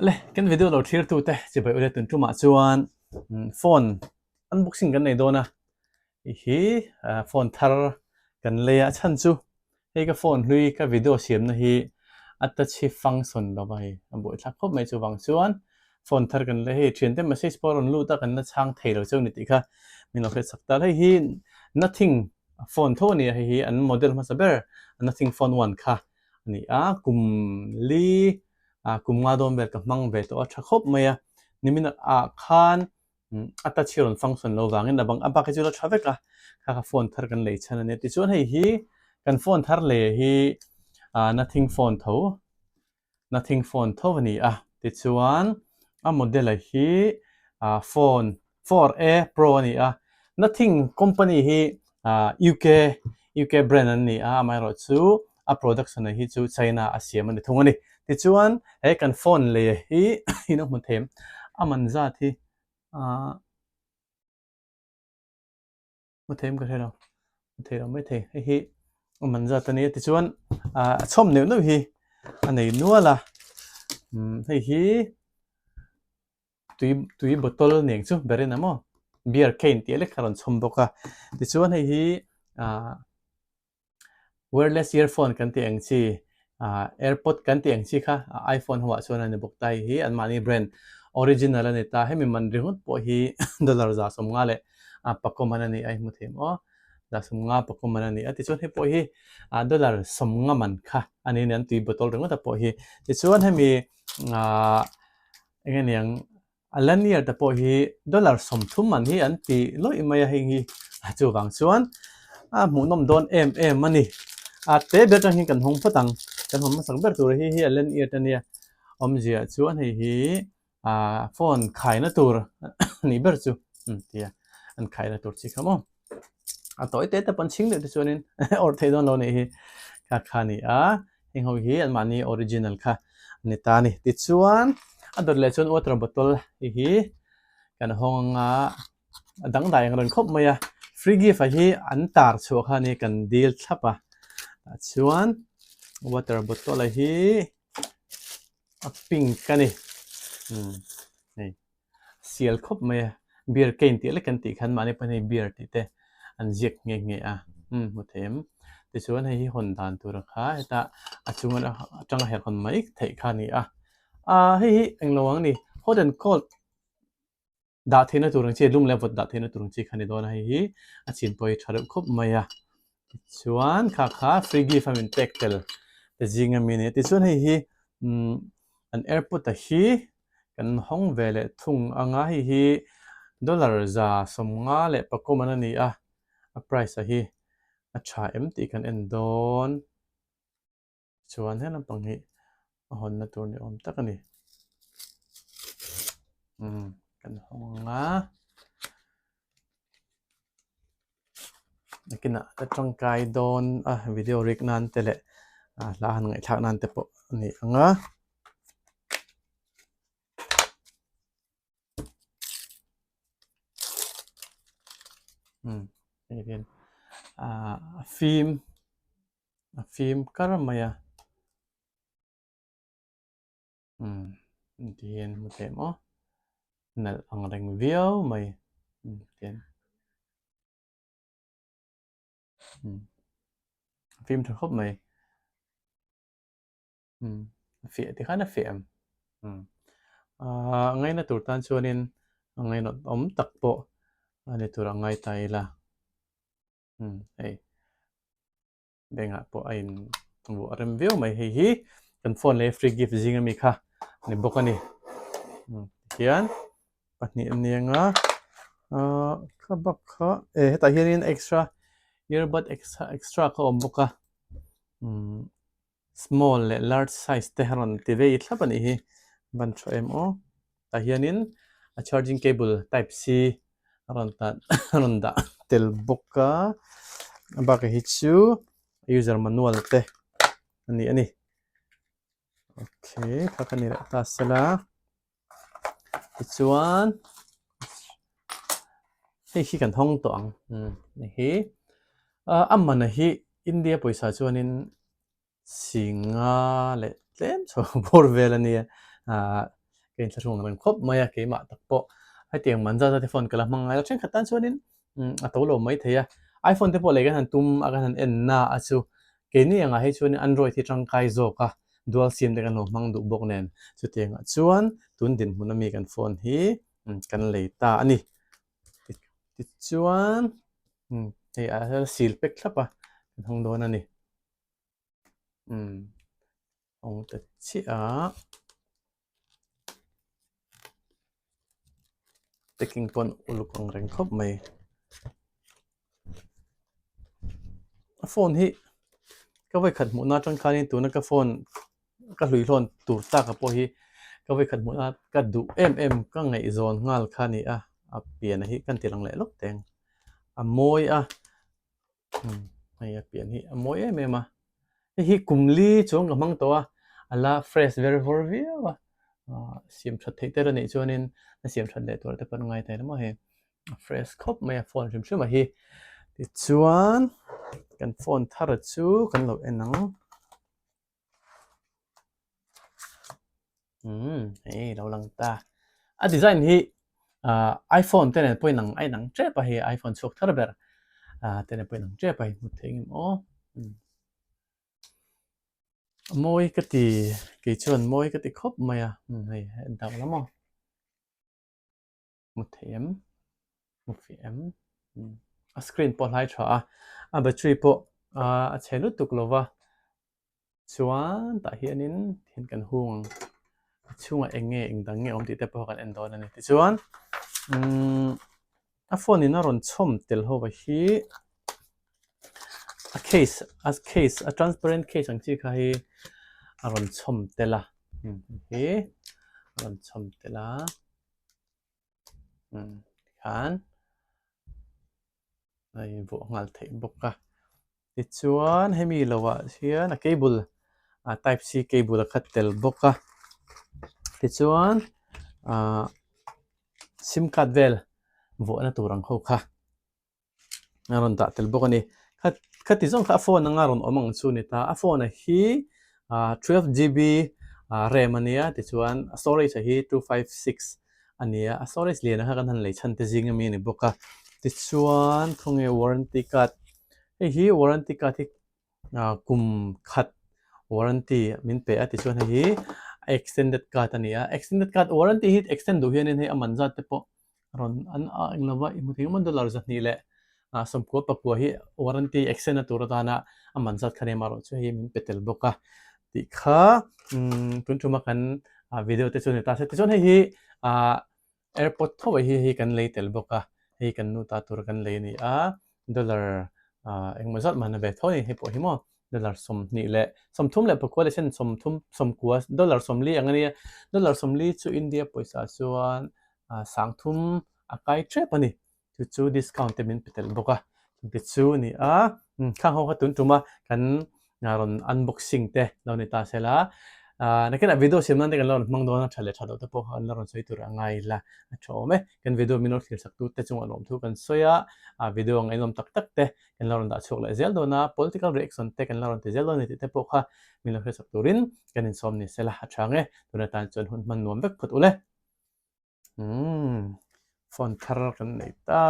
Le, kan video lo thlir tute chibai ule tun tumah chuan phone unboxing kan nei dawn a, hei hi phone thar kan lei a, a chhan chu hei ka phone hlui ka video siamna hi a touch hi function lo va hei a buaithlak khawp mai chuvang chuan phone thar kan lei hei thiante message pawh a rawn lut a kan la chhang thei lo cheu ni tih kha min lo hriatsak ta hei hi nothing phone tho a ni a hei hi an model hmasa ber nothing phone one kha a ni a kum li ah kum nga dawn vel ka hmang ve tawh a tha khawp mai a nimin ah khan a touch hi a rawn function lo vangin a bang a bak hi chu la tha vek a kha kha phone thar kan lei chhan a nia tichuan hei hi kan phone thar lei hi ah nothing phone tho nothing phone tho a ni a tichuan a model a hi ah phone 4A Pro a ni a, Nothing company hi UK UK brand an ni a, amaherawhchu a production hi chu China a siam a ni thung a ni. Tichuan he kan phone lei hi in a hmu them a man zat hi hmu them ka hre lo, hmu thei lo mai thei hei hi a man zat a ni a tichuan a chhawm neuh neuh hi a nei nual a, hei hi. tui tui bottle nen chu berin a maw beer cane tih lek kha a rawn chhawm bawk a tichuan hei hi ahh wireless earphone kan tih ang chi ahh airpod kan tih ang chi kha iphone ho ah chuan a ni bawk ta hei hi anmahni brand original a ni ta hemi man ringawt pawh hi dollar 150 leh a pakua man a ni a i hmu thei maw 150 pakua man a ni a tichuan hei pawh hi ah dollar 50 man kha a ni a ni an tui bottle ringawt a pawh hi tichuan hemi ahh Eng aniang a lanyard te pawh hi dollar 30 man hi an ti lawih mai a heng hi a chuvang chuan a hmuhnawm dawn em em a ni a te ber atang hian kan hawng phawt ang kan hawng hmasak ber tur hi hi a lanyard ania awmzia chuan hei hi ah phone khaina tur anih ber chu tia an khaina tur chi kha maw a tawi te te pawn chhing deuh te chuanin awrh theih dawn lo anih hi kha kha a ni a heng ho hi anmahni original kha a ni ta a ni tichuan a dawt leh chuan water bottle hei hi kan hawng anga a dangdai ang rawn khawp mai a free gift ah hi an tar chhuah kha a ni kan dil thlap a tah chuan water bottle ah hi a pink a ni umm hei. sial khawp mai a beer cane tih lek kan tih khan mahni pawhin hei beer tih te an ziak nghe nghe a umm hmu thei em tichuan hei hi hawn dan tur a kha heta a chung atanga herh hawn mai theih kha a ni a ah hei hi englo ang a ni hot and cold dah theihna tur ang chi lum leh vawt dah theihna tur ang chi kha a ni dawn a hei hi a chin pawh hi tha reuh khawp mai a tichuan kha kha free gift a min pek tel te zing ami a ni a tichuan hei hi umm an airport a hi Kan hawng ve leh thung anga hei hi dollar 154 man a ni a, a price a hi a tha em tih kan en dawn chuan he lampang hi a hawnna tur ni awm tak a ni. Umm kan hawng anga nakinah ka tangkai dawn a video rik nan te leh hla han ngaihthlak nan te pawh a ni ang a. Umm hei hian ah a fim a fim kar mai a umm ti hian hmu thei maw nalh ang reng viau mai umm tian umm a fim tha khawp mai. Umm a fiah ti khan a fiah em umm ahh ngaina tur tan chuanin a ngainawt awm tak pawh a ni tur a ngai ta ila umm hei bengah pawh a in vuah rem viau mai hei hi kan phone leh free gift zing ami kha a ni bawk a ni umm tihian pahnih a ni anga ahh kha bak kha eh hetah hianin extra earbud extra extra kha a awm bawk a umm. Small leh large size te a rawn ti vei thlap a nih hi ban tha em aw tah hianin a charging cable type c a rawn tat a rawn dah tel bawk a a bakah hi chu user manual te a ni a ni okay kha ka ni leh ta sela tichuan hei hi kan hawng tawh ang umm hei hi a man hi India pawisa chuanin si nga leh tlem chho bawr vel a nia ah. Ka inthlahrung ang reng khawp mai a, keimah tak pawh hetiang man zat zat hi phone ka la hmang ngai lo. Thenkhat tan chuanin a to lo mai thei a, iPhone te pawh lei kan han tum a kan han en na a chu keini angah hi chuanin Android hi tangkai zawk a, dual sim te kan lo hmang duh bawk nen chutiangah chuan tun dinhmun ami kan phone hi kan lei ta a ni. Tichuan hei ah hian seal pack thlap a kan hawng dawn a ni. Hawng ta chiah a. Packing pawn uluk ang reng khawp mai. A phone hi ka vawikhat hmuhna atang khanin tuna ka phone ka hluihlawn tur taka pawh hi ka vawikhat hmuhna ka duh em em ka ngaihzawn nghal kha a ni a, a pian hi kan ti lang leh lawk teng. A mawi a. Hei a pian hi a mawi em em a, hei hi kum li chuang ka hmang tawh a, a la fresh ver vawr viau a, ah siam that theih te erawh nih chuanin a siam that leh tur te pawh an ngai thei lo maw hei a fresh khawp mai a phone hrim hrim a hi tichuan kan phone thar chu kan lo en ang. Umm hei lo lang ta a design hi ah iphone te nen pawh inang a inang tep a hei iphone chhuak thar ber ah te nen pawh inang tep a hei hmu thei engemaw aw a mawi ka ti kei chuan mawi ka ti khawp mai a hei a dang lam aw. Hmu thei em? Hmu fih em? A screen pawh hlai tha a, a battery pawh a chhe lutuk lo va, chuan tah hianin thil kan hung ang, a chhungah eng nge eng dang nge awm tih te pawh kan en dawn a ni. Tichuan umm a phone in a rawn chhawm tel ho hi a case a case a transparent case ang chi kha hi a rawn chhawm tel a, hei hi a rawn chhawm tel a. Tikhan a invuah nghal theih bawk a tichuan hemi lovah hian a cable ah type c cable a khat tel bawk a tichuan ah sim card vel vuahna tur ang ho kha. a rawn dah tel bawk a ni kha khati zawng kha a phone anga rawn awm ang chu a ni ta a phone a hi ah twelve GB ah ram a nia tichuan a storage a hi 256 a ni a a storage lian ang kha kan han lei chhan te zing ami a ni bawk a tichuan khawnge warranty card hei hi warranty card hi ah kum khat warranty min pe a tichuan hei hi a extended card a ni a extended card warranty hi extend duh hianin hei a man zat te pawh rawn an a eng lova i hmu thei awm a dollar 200 leh ah 90 pakua hi warranty extend na tur atana a man zat kha nia amaherawh chu hei min pe tel bawk a tih kha umm tun tuma kan video te chu a ni ta se tichuan hei hi ah Airpod tho hi hei kan lei tel bawk a, hei kan nu ta tur kan lei a ni a, dollar ah engemaw zat man a ve tho a ni hei pawh hi maw dollar 20 leh 30 leh pakua leh sen 30 90 dollar 40 ang a nia, dollar 40 chu India pawisa chuan ah 30 a kai tep a ni. Chu chu discount te min pe tel bawk a, chungte chu a ni a, khang ho kha tun tum a kan rawn unboxing te lo ni ta sela, ah nakinah video siam nan te kan la rawn hmang dawn a, tha leh tha loh te pawh kha kan la rawn sawi tur a ngai la, a tha awm e, kan video min lo thlir sak tu te chungah lawmthu kan sawi a, ah video ngaihnawm tak tak te kan la rawn dah chhuak leh zel dawn a, political reaction te kan la rawn ti zel dawn a ni tih te pawh kha min lo hriatsak turin kan insawm ni sela a tha ang e, tun atan chuan hun hman nuam vek phawt ule. Umm phone thar kan nei ta.